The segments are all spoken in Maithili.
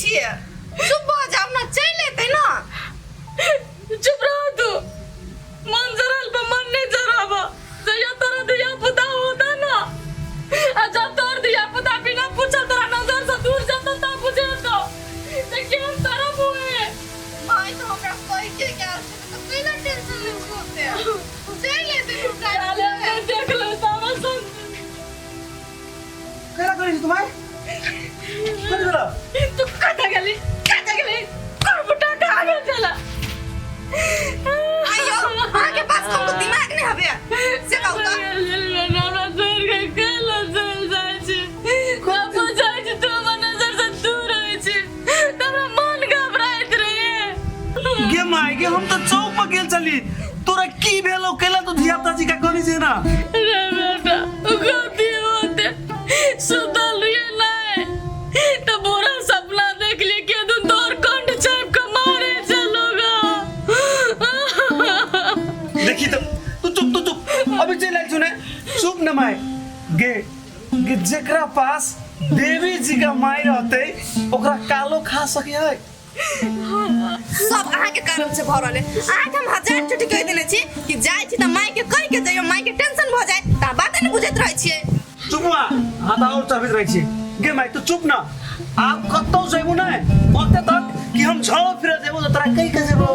छियै चुप भऽ जाउ ने चलि एतै ने चुप रह तू मन जरल पर मन नहीं जराब जहिया तोरा धिया पुता होता ना आ जब तोर धिया पुता बिना पूछल तोरा नजर से दूर जाता तब बुझेतो जे केहन तरफ हुए माय तऽ हमरा कहि के गेल छै तऽ कैला टेंशन लै छी ओते चलि एतै ने काले काल्हि देख लो तावा संग केना करै छी तुम्हारे कथी भेलो तू कतऽ गेली कतऽ गेली करबुटा कहाँ गेल छला आइयो अहाँके पास कम दिमाग नहि हवे से कहू तऽ हमरा छोड़ि के कैला चलि जाइ छी बाबू जाइ छी तू हमर नजर से दूर होइ छी तऽ हमरा मन घबराइत रहे गे माय गे हम तऽ चौक पर गेल छली तोरा की भेलो केला तू धिया पुता जी का कहनी छै ना रे बेटा गलती होते सुतल रहिए नहीं तो बुरा सपना देख लिए कि तू तोर कंठ चाप के मारे चलोगा देखी तो तू चुप तू चुप अभी चल आयल सुने चुप न माय गे गे जेकरा पास देवी जी का माय रहते ओकरा कालो खा सके है सब अहाँके कारण से भऽ रहल है अहाँके हम हजार चोटी कहि देने छी कि जाइ छी तऽ मायके कहि के जइयो मायके टेंशन भऽ जाय तऽ बाते नहि बुझैत रहै छियै चुप हुआ हाँ तो और चढ़बैत रहै छी गे माय तू चुप ना आप कतौ जेबू नै ओते तक कि हम झड़ो फिर जेबू तो तोरा कहि के जेबू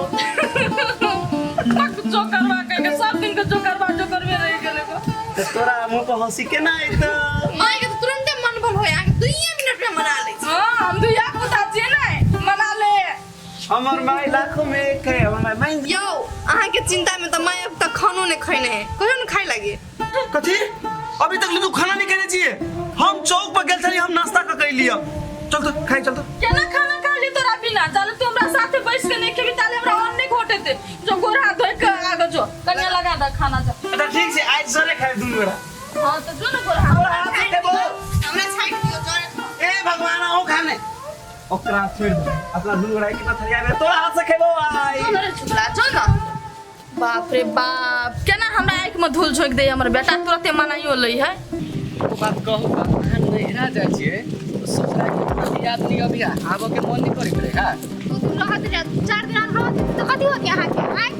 तक जो करवा के सब दिन के जो करवा जो करबे रहि गेलै गो। तो तोरा मुंह पर हंसी केना एतौ मायके तऽ तुरन्ते मन भल होय अहाँके दुइये मिनट में मना लै छी हाँ हम दुइया पुता छियै ने मना ले हमर माय लाखों में एक है हमर माय माइन यौ अहाँके चिंता में तऽ माय अब तक खानो नहि खैने है कहियो ने खाय लागे कथी अभी तक तू खाना नहीं खेने छियै हम चौक पर गेल छली हम नाश्ता क के लिअ चल तो खाइ चल तो केना खाना खा ली तोरा बिना चल तू हमरा साथे बैस के नहीं खेबी ताले हमरा अन्न नहीं घोटेते जो गोर हाथ धोइ के आगे जो कनिया लगा दे खाना जा अच्छा ठीक छै आज सरे खाइ दुनू गोरा हां तो जो ना गोर हाथ तोरा हाथ से खेबो हमरा छाटि दियौ जरे खाउ। ए भगवान अहूँ खाने ओकरा छोड़ दे अपना दुनू गोरा कितना थरिया में तोरा हाथ से खेबो आई चल रे छुकला चल ना बाप रे बाप केना हमरा आँखि में धूल झोंकि दै हमर बेटा तुरते मनाइयो लै है ओ बात कहू तऽ अहाँ नैहरा जाइ छियै तऽ ससुराके प्रति याद नहि अबैया आबऽके मन नहि करैत रहै है दू दिन रहत रहे चार दिन और रहत तऽ कथी होती अहाँके आँय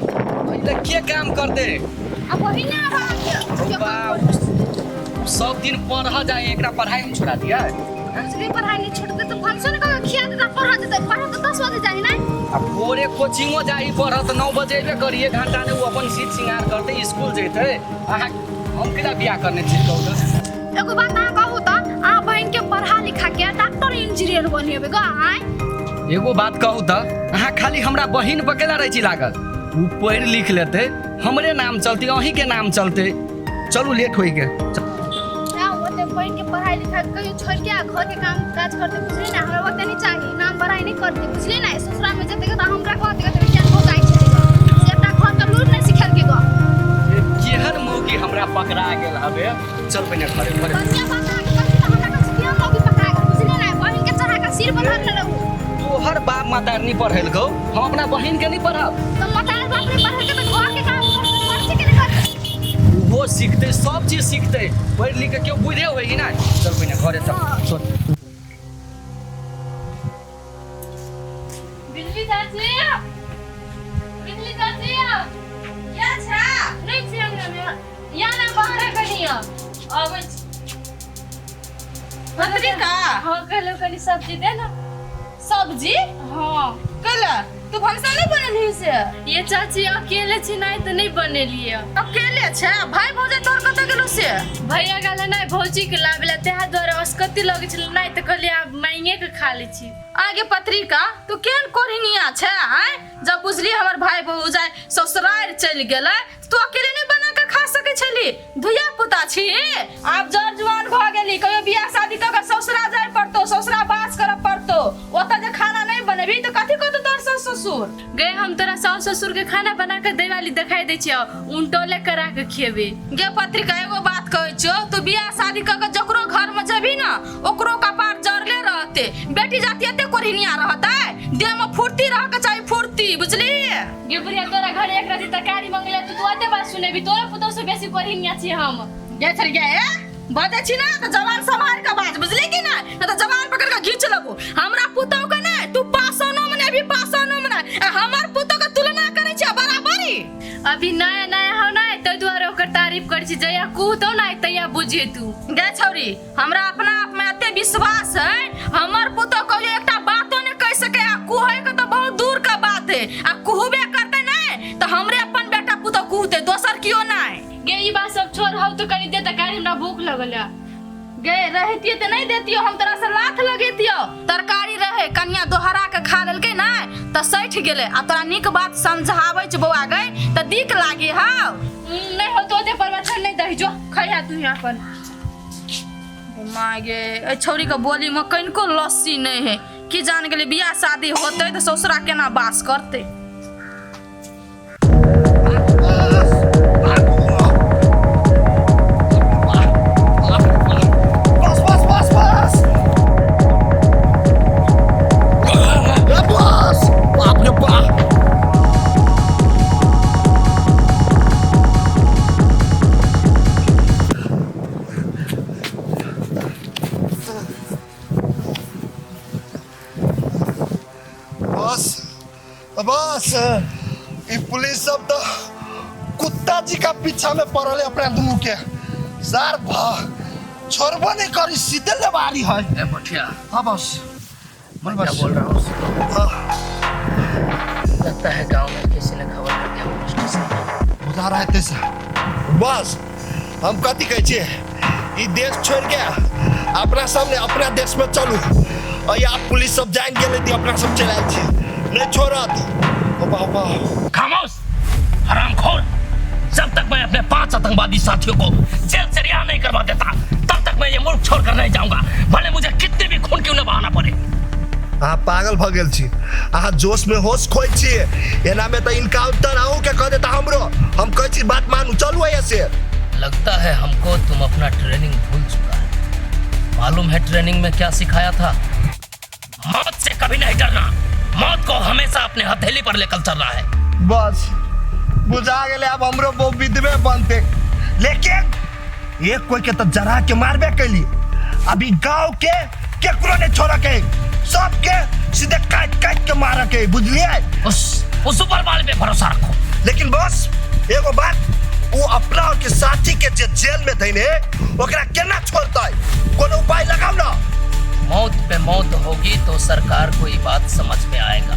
पहिले के काम करतै आ वही ने आब अहाँके ओ बाप सब दिन पढ़ऽ जाइ एकरा पढ़ाइ हम छोड़ा दियै बुझली पढ़ाई नहीं छूटते तो फंक्शन का खिया देता पढ़ा देता पढ़ा तो 10 बजे जाए ना आ भोरे कोचिंगो जाइ पढ़त 9 बजे अयबे करी एक घंटा ने ओ अपन सीट सिंगार करतै स्कूल जैतै अहाँ हम केना बियाह करने छी कहू तऽ एगो बात अहाँ कहू तऽ अहाँ बहिन के पढ़ा लिखा के डॉक्टर इंजीनियर बनेबै ग आँय एगो बात कहू तऽ अहाँ खाली हमरा बहिन पर केला रहै छी लागल ओ पढ़ि लिख लेतै हमरे नाम चलतै अहींके नाम चलतै चलू लेट होइ गेल ना ओते बहिन के पढ़ाई लिखाई कहियो छोड़ के आ घर के काम काज करते बुझली ना हमरा ओते नहीं चाहिए नाम बढ़ाई नहीं करते बुझली ना ससुरा में जते के तऽ हमरा कहते के क्या हो जाय छै से एकटा घर के लूर नहीं सिखल के ग केहन मौकी हमरा पकड़ा गेल हबे चल पहिने घरे घरे बढ़िया बात अहाँ के कहती तऽ हमरा कहै छी कि हम मौकी पकड़ा गेल बुझली ना बहिन के चढ़ा के सिर पर धरने रहू तोहर बाप माता नहीं पढ़ेलकौ हम अपना बहिन के नहीं पढ़ब तऽ मतार बाप ने पढ़ल के तऽ घर के काम करते के नहीं करते ओहो सीखतै सब चीज सीखतै पढ़ि लिख के केओ बुझे होय कि नहि चल पहिने घरे चल चल बिजली चाची बिजली चाची या छा नहीं छी अंगना में या ना बाहर कनी आबै छी पत्रिका हाँ कहलो कनी सब्जी दे ना सब्जी हाँ कैला तू भनसा नहीं बनेलही से ये चाची अकेले छी नहीं तो नहीं बनेलिए अकेले छै भाई भौजाई तोर कतऽ गेलो से भैया गेल नहीं भौजी के लाबे ला तेहा दुआरे असकती लगै छलै नहीं तो कहलिए आब मांगे के खा लै छी आगे पत्रिका तू केहन कोढ़िनिया छै आँय जब बुझली हमर भाई भौजाई ससुरारि चलि गेलै तू अकेले नहीं बना के खा सकै छली धुइया पुता छी आब जर जुआन भऽ गेली कहियो बियाह शादी कऽ के ससुरा जाय पड़तो ससुरा बास करऽ पड़तो ओतऽ जे खाना नहीं बनेबी तऽ कथी कहतो तोहर सास ससुर गए हम तोरा सास ससुर के खाना बना के दै वाली दिखाई दै छियो उनटोले करा के खेबे गे पत्रिका एगो बात कहै छियो तू बियाह शादी कऽ के जकरो घर में जेबी ना ओकरो कपार जरले रहते बेटी जाति एते कोढ़िनिया रहतै देह में फुर्ती रह के चाही फुर्ती बुझली गे बुढ़िया तोरा घर एक रति तरकारी मंगले तू तो ओते बात सुनेबी तोरा पुतोह से बेसी कोढ़िनिया छी हम गे छड़ी गे ए बजै छी ना तऽ जवान सम्हार के बाज बुझली कि ना नहि तऽ जवान पकड़ के घीच लेबो हमरा पुतोह के नै अभी नया नया हो ना ताहि दुआरे ओकर तारीफ करै छी जहिया कुहतौ ना तहिया बुझिए तू। गे छौरी, हमरा अपना आप में एते विश्वास है, हमर पुतोह कहियो एकटा बातो ने कहि सके, आ कुहै के तऽ बहुत दूर के बात है, आ कुहबे करते नहीं तऽ हमरे अपन बेटा पुतोह कुहते, दोसर कियो नहीं। गे ई बात सब छोड़, हौ तो कनी दे तऽ काल्हि हमरा भूख लगल है। गे रहतियै तऽ नहीं देतियो, हम तोरा से लाथ लगेतियो। तरकारी रहे कनिया दोहरा के खा लेलकै ना तऽ सठि गेलै, आ तोरा नीक बात समझाबै छै बौआ गै तऽ दिक लागे हौ। नहीं हो तो ओते प्रवचन नहीं दही, जो खैहा तू यहाँ पर। माय गे, एहि छौरी के बोली में कनिको लस्सी नहीं है, की जान गेलै बियाह शादी होतै तऽ ससुरा केना बास करतै। बस बस बस बस ए बस, बाप रे बाप। बस बस, ई पुलिस सब तो कुत्ता जी का पीछा में पड़ल है अपना दुनू के। सर भा छोड़बो नहीं करी, सीधे लेवारी है। ए बठिया। हाँ बस। मैं क्या बोल रहा हूँ? हाँ। लगता है गांव में किसी ने खबर कर दिया पुलिस स्टेशन में। बुझा रहा है तैसा। बस हम कथी कहै छियै, ई देश छोड़ के अपना सामने अपना देश में चलू, और यहाँ पुलिस सब जान गेलै तऽ अपना सब चलि आयल छी, नहीं छोड़त। ओ बाबा। खामोश हरामखोर, जब तक मैं अपने 5 आतंकवादी साथियों को जेल से रिहा नहीं करवा देता तब तक मैं ये मुल्क छोड़कर नहीं जाऊंगा, भले मुझे कितने भी खून क्यों न बहाना पड़े। अहाँ पागल भऽ गेल छी, अहाँ जोश में होश खोइ छी, एना में तऽ इनकाउंटर अहूँ के कह देता हमरो। हम कहै छी बात मानू, चलू एहिया से। लगता है हमको तुम अपना ट्रेनिंग भूल चुका है। मालूम है ट्रेनिंग में क्या सिखाया था? मौत से कभी नहीं डरना, मौत को हमेशा अपने हथेली पर लेकर चलना है। बस बुझा गेलै, आब हमरो बहु विधवे बनते, लेकिन एक कोई के तो जरा के मारबे कैली, अभी गांव के केकरो नहीं छोड़ के, सबके सीधे काट काट के मार के, बुझलिए? उस ऊपर वाले पे भरोसा रखो। लेकिन बस एगो बात, वो अपना के साथी के जे जेल में धैने ओकरा केना छोड़तै? कोनो उपाय लगाओ ना। मौत पे मौत होगी तो सरकार को ये बात समझ में आएगा।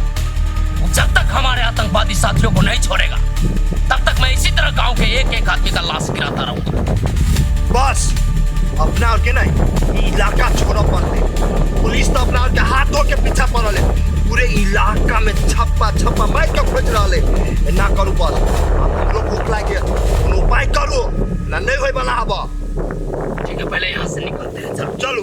वो जब तक हमारे आतंकवादी साथियों को नहीं छोड़ेगा तब तक मैं इसी तरह गांव के एक एक आदमी का लाश गिराता रहूंगा। बस अपना और के नहीं इलाका छोड़ पड़ते, पुलिस तो अपना और के हाथ धो के पीछा पड़ल है, पूरे इलाका में छप्पा छप्पा मार के खोज रहा है। ना करू बस, अब हमरो भूख लाग गेल, कोनो उपाय करू ना, नहीं होय वाला हब। ठीक है, पहले यहाँ से निकलते हैं, चलो चलू।